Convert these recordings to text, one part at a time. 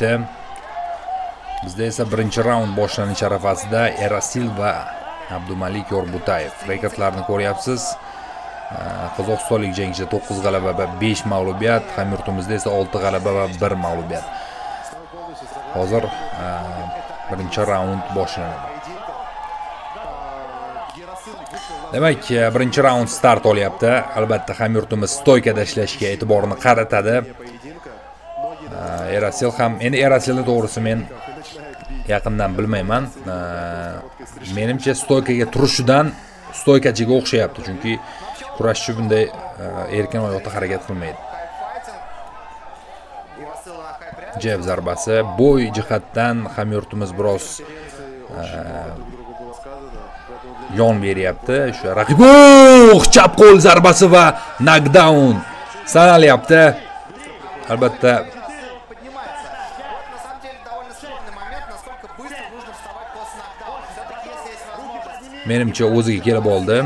kelishdi. Bizda esa birinchi raund boshlanish arafasida Erasil va Abdumalik Yorbutayev. Rekordlarni ko'ryapsiz. Qozog'istonlik jangchida 9 g'alaba va 5 mag'lubiyat, hamyurtimizda esa 6 g'alaba va 1 mag'lubiyat. Hozir birinchi raund boshlanadi. Demak, birinchi raund start olyapti. Albatta, hamyurtimiz стойка da ishlashga e'tiborni qaratadi. Erasil ham, endi Erasilni to'g'risi men yaqindan bilmayman. Menimcha стойка ga turishidan стойка chiga o'xshayapti, chunki kurashchi bunday erkin oyoqda harakat qilmaydi. Jeb zarbasi bo'y jihatdan hamyurtimiz biroz yon beryapti. O'sha raqib, oh, chap qo'l zarbasi va nokdaun sanalyapti. Albatta, Поднимается. Вот на самом деле довольно спорный момент, насколько быстро нужно вставать после нокдауна. Все-таки если есть возможность menimcha o'ziga kelib oldi.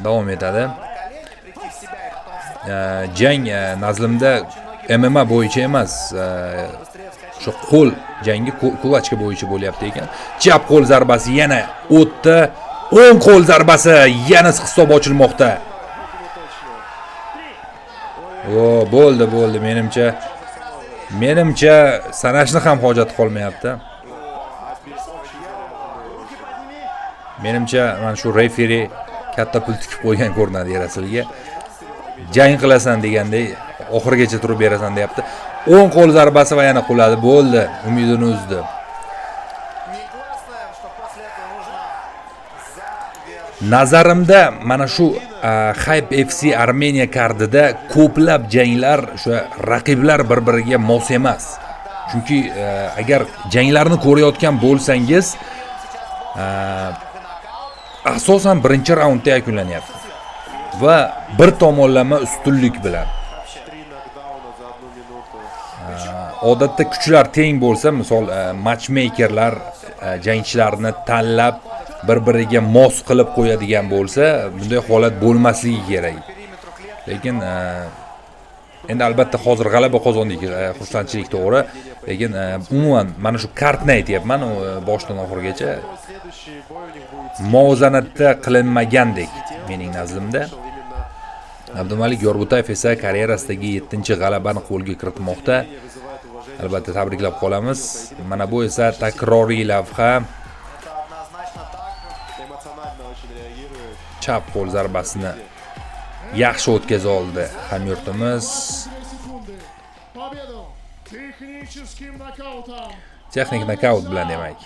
Davom etadi. на колени прийти в себя и потом встать, Jang nazdimda MMA bo'yicha emas, o'sha qo'l jangi, кулачка bo'yicha bo'lyapti ekan. Chap qo'l zarbasi yana o'tdi. O'ng qo'l zarbasi, yana hisob ochilmoqda. O, bo'ldi, bo'ldi, menimcha sanashni ham hojati qolmayapti. Menimcha mana shu referi katta pul tikib qo'ygan ko'rinadi Erasilga. Jang qilasan deganday, oxirigacha turib berasan deyapti. O'ng qo'l zarbasi va yana quladi. Bo'ldi, umidini uzdi. Негласное, что после этого нужно завершить. Nazarimda mana shu Hype FC Armeniya kardida ko'plab janglar o'sha raqiblar bir-biriga mos emas. Chunki agar janglarni ko'rayotgan bo'lsangiz, asosan birinchi raundda yakunlanyapti va bir tomonlama ustunlik bilan. Три нокдауна за одну минуту. Odatda kuchlar teng bo'lsa, misol, matchmakerlar jangchilarni tanlab bir-biriga mos qilib qo'yadigan bo'lsa, bunday holat bo'lmasligi kerak. Lekin endi albatta hozir g'alaba qozondik, xursandchilik to'g'ri, lekin umuman mana shu kartni aytyapman, boshdan oxirigacha Следующий бой у них будет muvozanatda qilinmagandek mening nazdimda. именно Abdumalik Yorbutayev esa karyerasidagi 7-g'alabani qo'lga kiritmoqda. вызывает уважение. Albatta tabriklab qolamiz. Mana bu esa takroriy lavha. Это однозначно так. Эмоционально очень реагирует. Chap qo'l zarbasini yaxshi o'tkaza oldi hamyurtimiz. Секунды. Победу техническим нокаутом Texnik nokaut bilan demak.